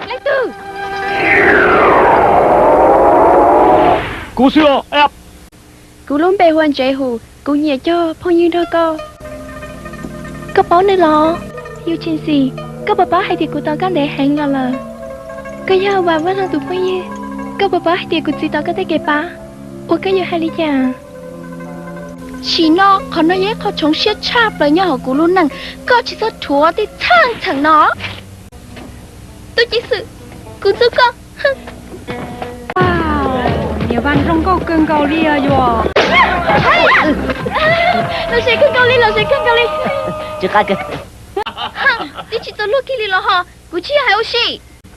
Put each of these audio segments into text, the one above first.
Leej twg? Kuv xwb os. Kuv lub npe hu ua Ntsev Hum, kuv nyiam cog phooj ywg nrog koj. Koj paub nws los? Yus Tshee Xis, koj puas paub hais tias kuv tos koj ntev heev los lawm? Koj yog Vam Vaj Loog tus phooj ywg, koj puas paub hais tias kuv txwv tau koj tej kev pab uas koj yuav hais li cas? Sim no qhov no yog ib qho tshoov siab tshaj plaws nyob hauv kuv lub neej, koj tsis txhob rhuav tej txheej txheem no. Tub ceev xwm, kuv ntxub koj. Niam Vaj zoo nkauj kawg nkaus li os yog. Los sev kawg nkaus li, los sev kawg nkaus li. Tsis qab kawg. Twb tsis txog luag kiag li los ho, kuv tsis yog hais ua si.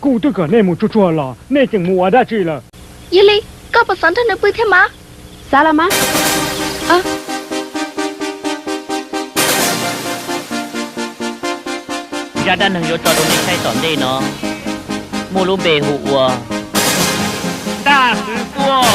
Kuv twb kom nej mus tsuag tsuag los nej tseem mus ua dab tsi lawm? Yog li, koj puas xav nrog nws pw thiab mas? Xav los mas. Zaj dab neeg yuav tso rau nej saib tom ntej no muaj lub npe hu ua Dab Xwv Tuaj.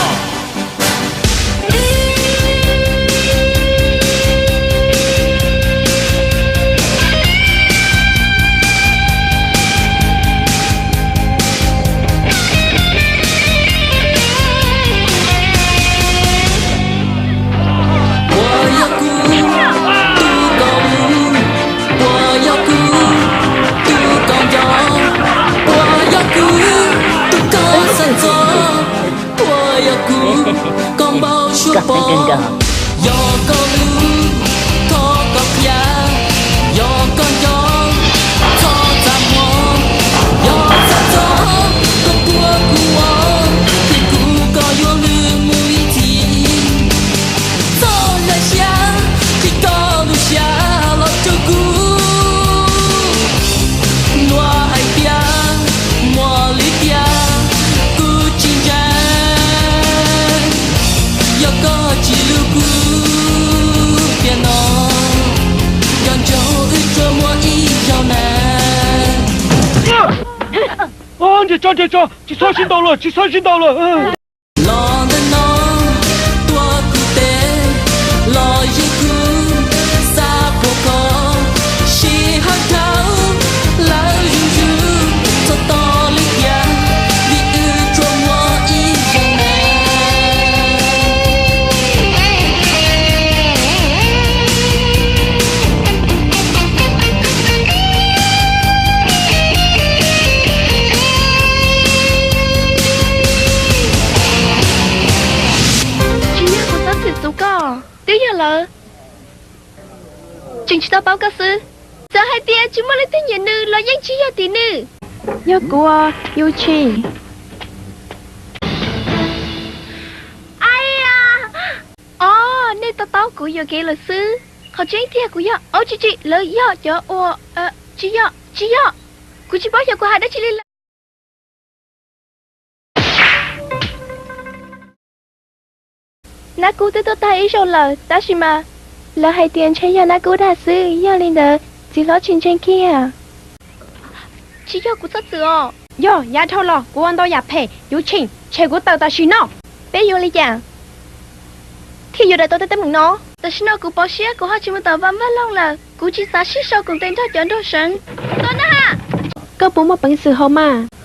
Puas yog kuv tus koj hlub? Puas yog kuv tus koj nco? Puas yog kuv tus koj xav txog? Puas yog kuv koj npau suav pom? Yog koj hlub, thov koj qhia. Yog koj nco, txhob txaj muag. Yog xav txog, koj puas kuv ua, thiab kuv koj yuav lwm mus ib txhis. Txhob hlais siab, qhib koj lub siab los rau kuv. Luag hais tias muaj lwm tiam kuv tsis ntseeg. Yog koj tsis hlub kuv tiam no, nco ntsoov wb tsuas muaj ib zaug neeg. Ntsej tso, ntsej tso, tsis txhob sib ntaus lawm, tsis txhob sib ntaus lawm. Los ntawm no tuav kuv tes, los yeej kuv xav pom koj, sij hawm dhau lawm zuj zus, txog tos li cas vim wb tsuas muaj ib zaug neeg. Tsis yog kuv txhob txwm txuv koj, twb yog lawv tseem tsis tau paub koj xwb. Txawm hais tias tsis muaj leej twg nyiam nws los yeej tsis yog tim nws. Yog kuv, Yu Tshim. Os, nej to taub kuv yuam kev lawm xwb. Qhov tseeb tiag kuv yog, au tsis tsis, lawv yog cov uas, tsis yog, tsis yog. Kuv tsis paub xyov kuv hais dab tsi li lawm. Nab Kub twb tuaj tag ib zaug lawm, tab sis mas lawv hais tias ntshe yog Nab Kub dag xwb, yog li ntawd txiv hlob tsis ntseeg kiag. Tsis yog kuv txhob txwm os. Yog yav dhau los kuv ua ntau yam phem, Yu Tshim, tshem kuv tawm tam sim no. Peb yuav li cas thiaj yuav daws tau tej teeb meem no? Tam sim no kuv poob siab, kuv ho tsis mus tom Vam Vaj Loog lawm, kuv tsis xav sib sau koom tes nrog cov nraug seev. Tos na ha! Koj puas muaj peev xwm haum mas?